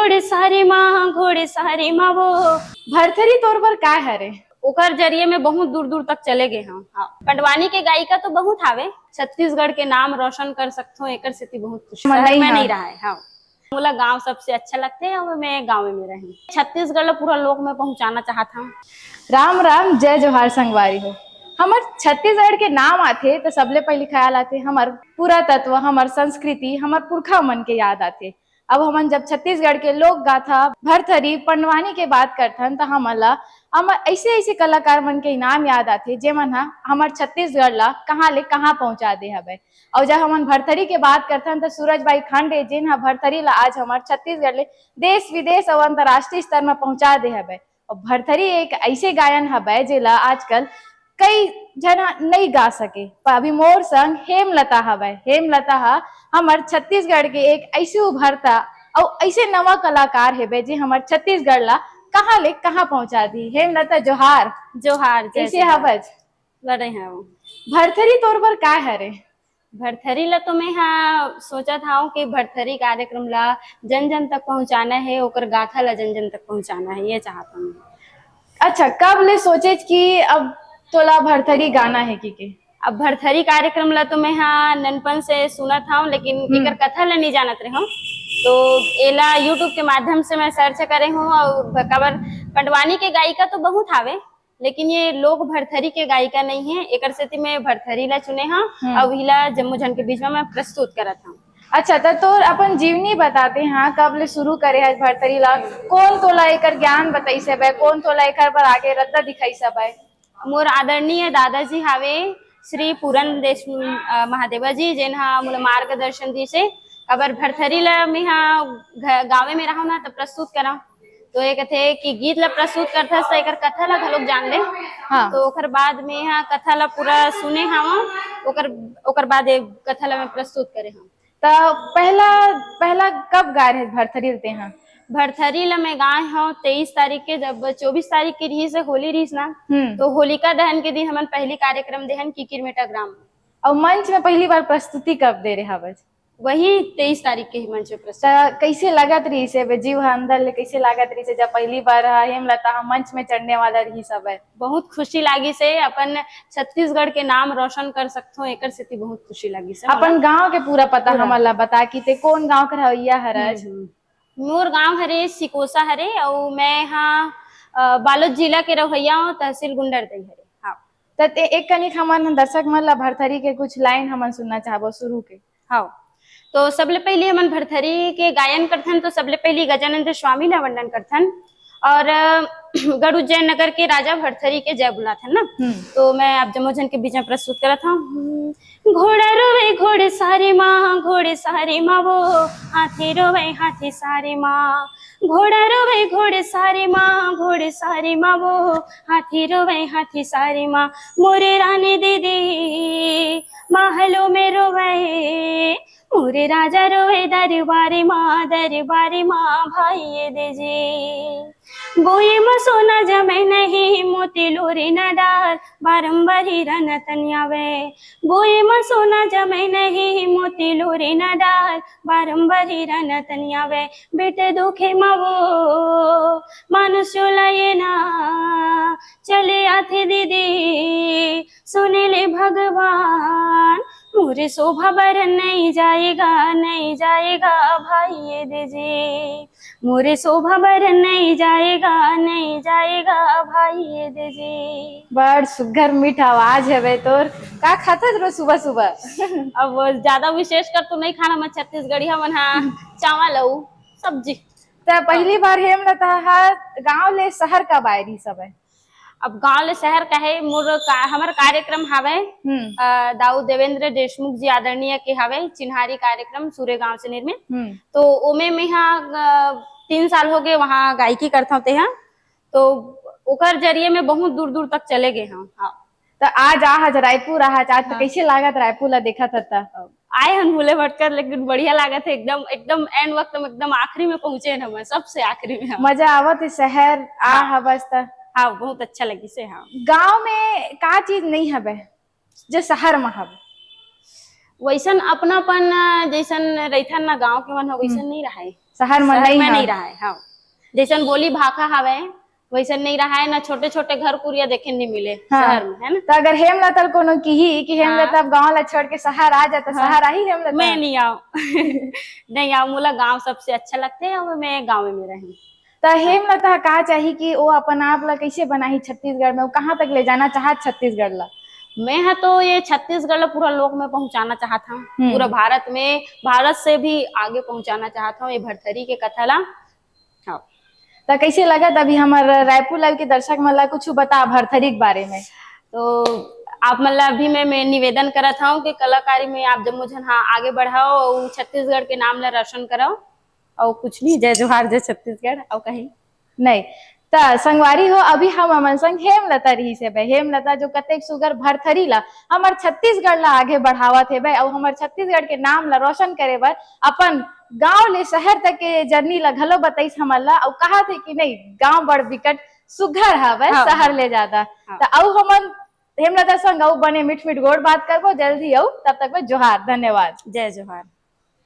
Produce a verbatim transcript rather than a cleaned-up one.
घोड़े सारी माँ, घोड़े सारी माँ वो। भरथरी तोर बर का हरे? ओकर जरिए में बहुत दूर दूर तक चले गए हम। हाँ, पंडवानी के गायिका तो बहुत हावे, छत्तीसगढ़ के नाम रोशन कर सकथो, एकर सेती बहुत खुशी। शहर में नहीं रहा है। हाँ, मोला गांव सबसे अच्छा लगथे और मैं गांव में रही। छत्तीसगढ़ ला पूरा लोक में पहुंचाना चाहत हूँ। राम राम, जय जोहार संगवारी हो। हमर छत्तीसगढ़ के नाम आथे तो सबले पहली ख्याल आथे हमर पुरातत्व, हमर संस्कृति, हमर पुरखा मन के याद आथे। अब हमन जब छत्तीसगढ़ के लोक गाथा भरथरी पंडवानी के बात करथन, त हमन ला हमर ऐसे ऐसे कलाकार मन के नाम याद आथे, जेमन ह हमर छत्तीसगढ़ ला कहाँ ले कहाँ पहुंचा दे हवय। और जब हमन भरथरी के बात करथन, त सूरज बाई खांडे, जिन ह भरथरी ला आज हमर छत्तीसगढ़ ले देश विदेश और अंतर्राष्ट्रीय स्तर म पहुंचा दे हवय। और भरथरी एक ऐसे गायन हवय, जेला आजकल कई झन ह नई गा सके, पर अभी मोर संग हेमलता हवय। हेमलता ह हमर छत्तीसगढ़ के एक ऐसे उभरता अउ ऐसे नवा कलाकार हेबे, जे हमर छत्तीसगढ़ ला कहाँ ले कहाँ पहुंचा दी। हेमलता, जोहार। जोहार, जय कैसे जोहार। हवच? बड़े हैं वो। भरथरी तोर बर का हरे? भरथरी ला तो मैं हा सोचत हूँ कि भरथरी कार्यक्रम ला जन जन तक पहुँचाना है, ओकर गाथा ला जन जन तक पहुँचाना है, ये चाहत हूँ। अच्छा, कब ले सोचेच कि अब तोला भरथरी गाना है कि के? अब भरथरी कार्यक्रम ला तो मैं हा ननपन से सुनत हूँ, लेकिन हम्म। एकर कथा ला नहीं जानत रहे हूँ। तो एला YouTube के माध्यम से मैं सर्च करे हूँ और काबर पंडवानी के गायिका तो बहुत हावे, लेकिन ये लोक भरथरी के गायिका नहीं है, एकर सेती मैं भरथरी ला चुने हूँ हम्म। और इला जम्मो झन के बीच में मैं प्रस्तुत करत हूँ। अच्छा, त तोर अपन जीवनी बताते हाँ, कब ले शुरू करे है भरथरी ला? कौन तोला एकर ज्ञान बताइस हवय? कौन तोला एकर बर आगे रद्दा दिखाइस हवय? मोर आदरणीय दादाजी हावे श्री पूरन देश, अ, महादेवा जी, जेन हा मोला मार्गदर्शन दिस हे। काबर भरथरी ला मैं हा घ-, गाँवे में रहूँ ना, त प्रस्तुत कराऊँ। तो ये कथे कि गीत ला प्रस्तुत करथस, त एकर कथा ला घलोक जान ले। हाँ। तो ओकर बाद में हा कथा ला पूरा सुने हवं, ओकर, ओकर बाद ये कथा ला मैं प्रस्तुत करे हवं। त पहला, पहला कब गाए रहे भरथरी ल तेहा? भरथरी ल मैं गाए हव तेईस तारीख के, जब चौबीस तारीख के रिहिस हे, होली रिहिस ना, हम्म। तो होलिका दहन के दिन हमन पहली कार्यक्रम देहन किकिरमेटा ग्राम। अउ मंच में पहली बार प्रस्तुति कब दे रहे हवस? वही तेईस तारीख के ही मंच में प्रस्तुति। त कैसे लगत रहिस हे बे, जीव ह अंदर ले कैसे लागत रहिस हे, जब पहली बार ह हेमलता ह मंच में चढ़ने वाला रहिस हवय? बहुत खुशी लागिस हे, अपन छत्तीसगढ़ के नाम रोशन कर सकथों, एकर सेती बहुत खुशी लागिस हे अपन मोला। गांव के पूरा पता पूरा। हमन ला बता कि ते कौन गांव के रहवैया हरस? हम्म, हम्म। मोर गांव हरे सिकोसा हरे, अउ मैं हा, अ, बालोद जिला के रहवैया हूँ, तहसील गुंडरदेही हरे। हाँ। त ते एक कनिक हमन दर्शक मन ला भरथरी के कुछ लाइन हमन सुनना चाहबो शुरू के। हाँ, तो सबले पहली हमन भरथरी के गायन करथन, तो सबले पहली गजानंद स्वामी ला वंदन करथन और, अ, गढ़ उज्जैन नगर के राजा भरथरी के जय बुलाथन ना। हम्म। तो मैं आप जम्मो झन के बीच में प्रस्तुत करत हूँ। हम्म, घोड़ा रोवे घोड़े सारे माँ, घोड़े सारे माँ वो, हाथी रोवे हाथी सारे माँ। घोड़ा रोवे घोड़े सारे माँ, घोड़े सारे माँ वो, हाथी रोवे हाथी सारे माँ। मोरे रानी दीदी महलों में रोवे, मोरे राजा रोवे दरबारे माँ, दरबारे माँ भाई ये दे जी। बोए म सोना जमे नहीं, मोती लोरे न डार, बारंबार हीरा न तनियावे। बोए म सोना जमे नहीं, मोती लोरे न डार, बारंबार हीरा न तनियावे। बेटे दुखे म वो मानुष चोला ये ना, चले आथे दीदी, सुने ले भगवान, मोरे शोभा बरन नहीं जाएगा, नहीं जाएगा भाई ये दे जी। मोरे शोभा बरन नहीं जाएगा, नहीं जाएगा भाई ये दे जी। बड़ सुग्घर मीठ आवाज हवे तोर। का खाथस रोज सुबह सुबह? अब ज्यादा विशेष कर तो नहीं खाना, मैं छत्तीसगढ़िया मन हा चावल अउ सब्जी। त पहली बार हेमलता ह गांव ले शहर कब आए रहिस हवय? अब गांव ले शहर का है, मोर का, हमर कार्यक्रम हावय, हम्म। अ, दाऊ देवेंद्र देशमुख जी आदरणीय के हावय, चिन्हारी कार्यक्रम सूर्य गांव से निर्मित। हम्म। तो ओमे मैं हा, अ, तीन साल हो गए वहाँ गायकी करत हूँ तेहा, तो ओकर जरिए मैं बहुत दूर दूर तक चले गए हूँ। हाँ। त आज आहच रायपुर आहच, आज त हाँ। कैसे लागत रायपुर ला देखत हत? आए हन भूले भटकर, लेकिन बढ़िया लागत है एकदम, एकदम एंड वक्त में, एकदम आखिरी में पहुंचे हन हम, सबसे आखिरी में हम। मजा आवत है शहर आ हाँ। हवस त। हाँ, बहुत अच्छा लगिस हे। हाँ। गांव में का चीज नहीं हवे जो शहर में हवे? वैसन अपनापन, जैसन रहिथन ना गांव के मन हो, वैसन हम्म। नहीं रहे। शहर में शहर नहीं में है। नहीं रहा है। हाँ, जैसन बोली भाखा हवे वैसन नहीं रहा है ना, छोटे छोटे घर कुरिया देखे नहीं मिले हाँ। शहर में, है ना? तो अगर हेमलता ल कोनो किही कि हेमलता हाँ। अब गांव ला छोड़ के शहर आ जाता, हाँ। शहर आही हेमलता? मैं नहीं आऊँ। नहीं आऊँ, मोला गाँव सबसे अच्छा लगते है और मैं गाँव में रहूँ। तो हेमलता का चाही कि वो अपन आप ला कैसे बनाही छत्तीसगढ़ में, वो कहाँ तक ले जाना चाहत छत्तीसगढ़ ला? मैं है तो ये छत्तीसगढ़ ला पूरा लोक में पहुँचाना चाहत हूँ, हम्म। पूरा भारत में, भारत से भी आगे पहुँचाना चाहत हूँ ये भरथरी के कथा ला। हाँ। तो कैसे लगत अभी हमर रायपुर लाइव के दर्शक मन ला कुछ बता भरथरी के बारे में? तो आप मन ला अभी मैं, मैं निवेदन करत हूँ कि कलाकारी में आप जम्मो झन हाँ आगे बढ़ाओ और छत्तीसगढ़ के नाम ला रोशन कराओ और कुछ नहीं। जय जोहार, जय छत्तीसगढ़ और कहीं नहीं। त संगवारी हो, अभी हम हमन संग हेमलता रहिस हेबे। हेमलता जो कतेक सुगर भरथरी ला, हमर छत्तीसगढ़ ला आगे बढ़ावत हेबे अउ हमर छत्तीसगढ़ के नाम ला रोशन करे बर अपन गांव ले शहर तक के जर्नी ला घलो बताइस हमन ला, अउ कहा थे कि नहीं, गांव बड़ बिकट सुघर हवे, हाँ। शहर ले ज्यादा। हाँ। त अउ हमन हेमलता संग अउ बने मीठ मीठ गोठ बात करबो जल्दी अउ, तब तक में जोहार, धन्यवाद। जय जोहार।